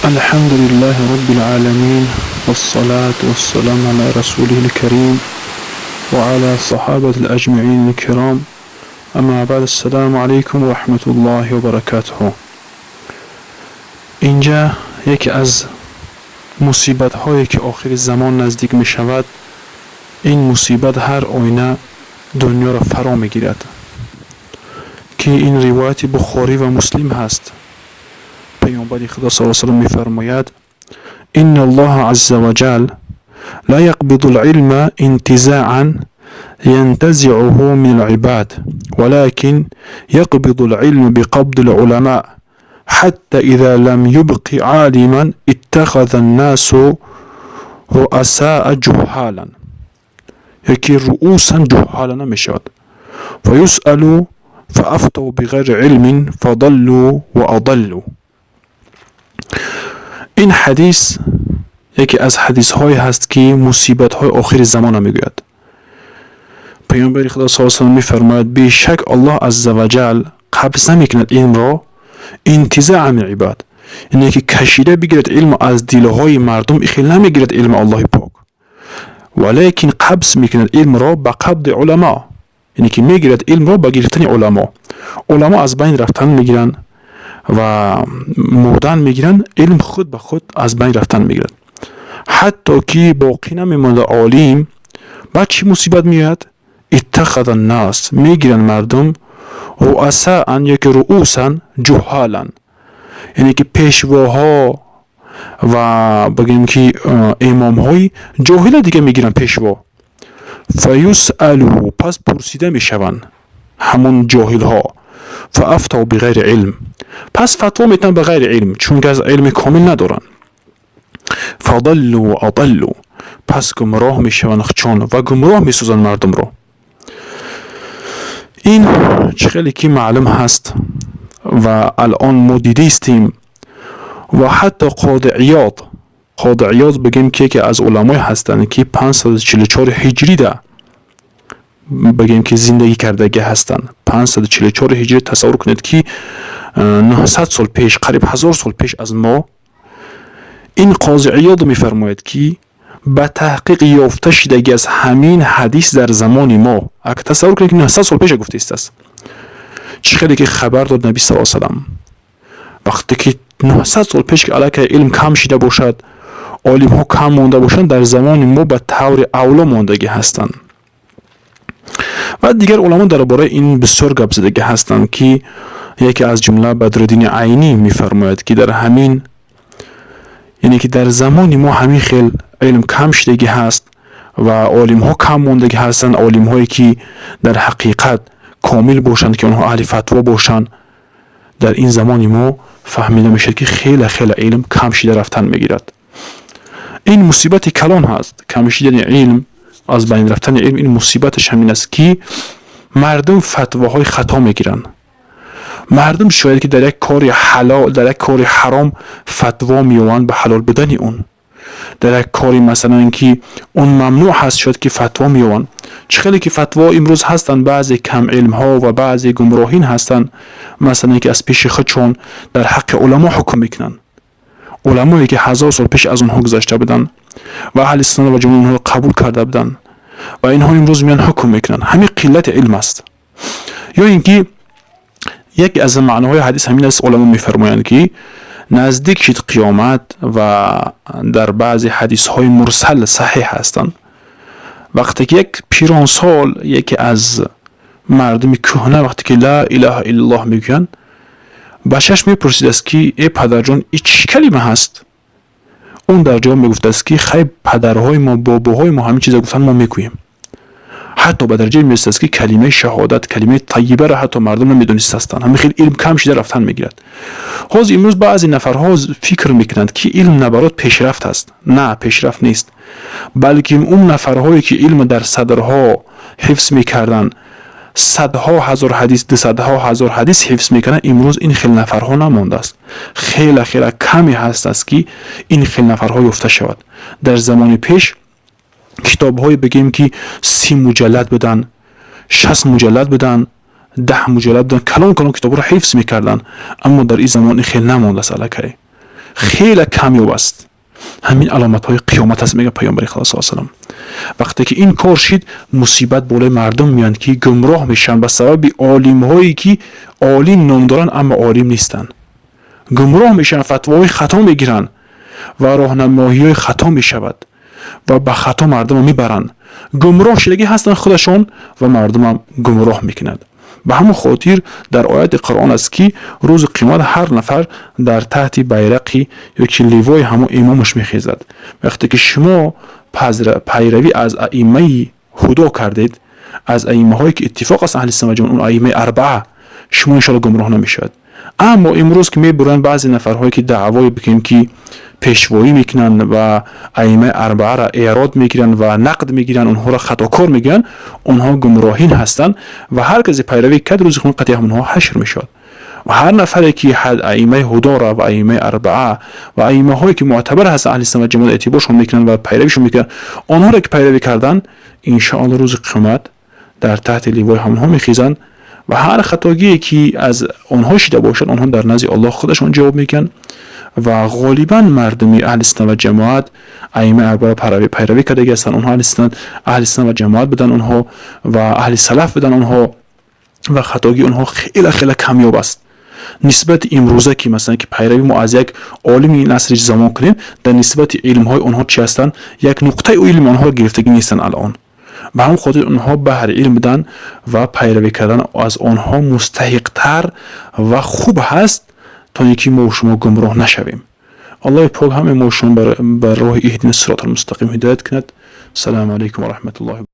الحمد لله رب العالمين، والصلاة والسلام على رسوله الكريم وعلى الصحابة الأجمعين الكرام. أما بعد، السلام عليكم ورحمة الله وبركاته. اینجا یکی از مصیبت هایی که آخر زمان نزدیک می شود، این مصیبت هر آینه دنیا را فرا می گیرد که این روایت بخاری و مسلم هست. پیامبر خدا صلی الله علیه و سلم میفرماید: ان الله عز وجل لا يقبض العلم انتزاعا ينتزعه من العباد، ولكن يقبض العلم بقبض العلماء، حتى إذا لم يبق عالما اتخذ الناس رؤساء جهالا، یکی رؤوسا جهالا نمیشود، فيسألوا فأفتوا بغير علم فضلوا وأضلوا. این حدیث یکی از حدیث های هست که مصیبت های آخر زمان میگوید. پیامبر خدا صلی الله علیه و میفرماید: بیشک الله عز وجل قبض نمیکند علم را انتزاع من عباد، یعنی که کشیده بگیرد علم از دلهای مردم، اخیل نمیگیرد علم الله پاک، ولیکن قبض میکند علم را به قبض علما، یعنی که میگیرد علم را به گرفتن علما. علما از بین رفتن میگیرند و مردن میگیرند، علم خود به خود از بین رفتن میگیرد، حتی که باقی نمیماند عالم. بعد چی مصیبت میاد؟ اتخذ الناس، میگیرن مردم، رؤساء یا که رؤوسا جهالا، یعنی که پیشواها و بگیم که امام های جاهل دیگه میگیرن پیشوا. فیسألوا، پس پرسیده میشوند همون جاهل ها، فافتوا بغیر علم، پس فتوا میتن به غیر علم، چون که از علم کامل ندارن. فضلوا و اضلوا، پس گمراه میشوند چون و گمراه میسوزن مردم رو. این خیلی که معلوم هست و الان ما دیدیستیم و حتی قاضی عیاض، قاضی عیاض بگیم که یکی از علمای هستند که 544 هجری ده بگیم که زندگی کردگی هستند. 544 هجری، تصور کنید که 900 سال پیش، قریب 1000 سال پیش از ما. این قاضی عیاض میفرماید که به تحقیق یافته شدگی از همین حدیث در زمان ما. اگه تصور کنید که 900 سال پیش گفته است، چی خیلی که خبر داد نبی صلی الله علیه وسلم، وقتی که 900 سال پیش که الکی علم کم شده باشد، عالم ها کم مونده باشند، در زمان ما به طور اولا ماندگی هستند. و دیگر علما درباره این بسیار گپ زدگی هستند که یکی از جمله بدرالدین عینی میفرماید که در همین، یعنی که در زمان ما همین خیل علم کم شدگی هست و عالم ها کم ماندگی هستند. عالم هایی که در حقیقت کامل باشند، که آنها اهل فتوا باشند، در این زمان ما فهمیده میشه که خیلی خیلی علم کم شده رفتن میگیرد. این مصیبت کلان هست، کم شدن علم، از بین رفتن علم. این مصیبتش همین است که مردم فتواهای خطا میگیرن. مردم شاید که در یک کار حلال، در یک کار حرام فتوا میوان به حلال بودن اون، در یک کاری مثلا که اون ممنوع هست شد که فتوا میوان. چه خیلی که فتوا امروز هستن، بعضی کم علم ها و بعضی گمراهین هستن، مثلا که از پیش خودشون در حق علما حکم میکنن، علمایی که 1000 سال پیش از اونها گذشته بودن و اهل سنت و جماعت اونها قبول کرده بودن و اینها امروز میان حکم میکنن. همین قلت علم است. یا اینکه یکی از معناهای حدیث همین است. علما میفرمایند که نزدیک شد قیامت و در بعضی حدیث های مرسل صحیح هستند، وقتی که یک پیرانسال، یکی از مردم کهنه، وقتی که لا اله الا الله میگوین، بچهش میپرسید است که ای پدرجان، ای چی کلمه هست؟ اون در جواب میگفت است که خیلی پدرهای ما، باباهای ما همین چیزا گفتن، ما میگوییم. حتی به درجه میرسد است که کلمه شهادت، کلمه طیبه را حتی مردم نمیدونست هستند. همین خیلی علم کم شده رفتن میگیرد. حاز امروز بعضی نفرها فکر میکنند که علم نبرات پیشرفت است. نه، پیشرفت نیست، بلکه اون نفرهایی که علم در صدرها حفظ میکردند، صدها هزار حدیث، صدها هزار حدیث حفظ میکنن، امروز این خیلی نفرها نمانده است. خیلی خیلی کمی هست است که این خیلی نفرها یافته شود. در زمان پیش کتاب های بگیم که 30 مجلد بدن، 60 مجلد بدن، 10 مجلد بدن، کلان کلان کتاب رو حفظ میکردن، اما در این زمان این خیلی نمانده است الکی. Хеле камёб аст. Ҳамин аломатҳои қиёмат аст, мегӯяд Паёмбари Худо с салам. Вақте ки ин кор шид, мусибат болои мардум меоянд, ки гумроҳ мешаванд ба сабаби олимҳое, ки олим ном доранд, аммо олим нестанд. Гумроҳ мешаванд, фатвоҳои хато мегиранд ва роҳнамоиҳои хато мешавад ва ба хато мардумро мебаранд. Гумроҳ шидагӣ ҳастанд худашон ва мардумам гумроҳ мекунад. Ба ҳамон хотир дар ояти Қуръон аст, ки рӯзи қиёмат ҳар нафар дар таҳти байрақи ё ки ливои ҳамон имомаш мехезад. Вақте ки шумо пайравӣ аз аиммаи ҳудо кардед, аз аиммаҳое, ки иттифоқ аст аҳли сунна ва ҷамоат, он аиммаи арбаа, шумо иншоалло гумроҳ намешавад. Аммо имрӯз ки мебуранд баъзе нафарҳое, ки даъвое бикунем, ки пешвоӣ мекунанд ва аиммаи арбааро эрод мегиранд ва нақд мегиранд, онҳоро хатокор мегӯянд, онҳо гумроҳин ҳастанд. Ва ҳар касе пайравӣ кард, рӯзи қиёмат қатъи ҳамонҳо ҳашр мешавад. Ва ҳар нафаре, ки аиммаи ҳудоро ва аиммаи арбаа ва аиммаҳое, ки муътабар ҳастанд, аҳли сунна ва ҷамоат эътиборшон мекунанд ва пайравишон мекунанд, онҳоро ки пайравӣ карданд, иншоалло рӯзи қиёмат дар таҳти ливои ҳамонҳо мехезанд. Ва ҳар хатогие, ки аз онҳо шида бошад, онҳо дар назди Аллоҳ худашон ҷавоб мекунанд. Ва ғолибан мардуми аҳли сунна ва ҷамоат аиммаи арбаа пайравӣ кардаги ҳастанд. Онҳо аҳли сунна ва ҷамоат буданд онҳо ва аҳли салаф буданд онҳо, ва хатогии онҳо хеле хеле камёб аст нисбати имрӯза, ки масалан ки пайрави мо аз як олими ин асри замон кунем, дар нисбати илмҳои онҳо чӣ ҳастанд, як нуқтаи илми онҳоро гирифтагӣ нестанд алон. Ба ҳамон хотир онҳо баҳри илм буданд ва пайравӣ кардан аз онҳо мустаҳиқтар ва хуб ҳаст, то ин ки мо шумо гумроҳ нашавем. Аллоҳи пок ҳамаи мо шумо бар роҳи иҳдина сиротал мустақим ҳидоят кунад. Салому алайкум ва раҳматуллоҳи.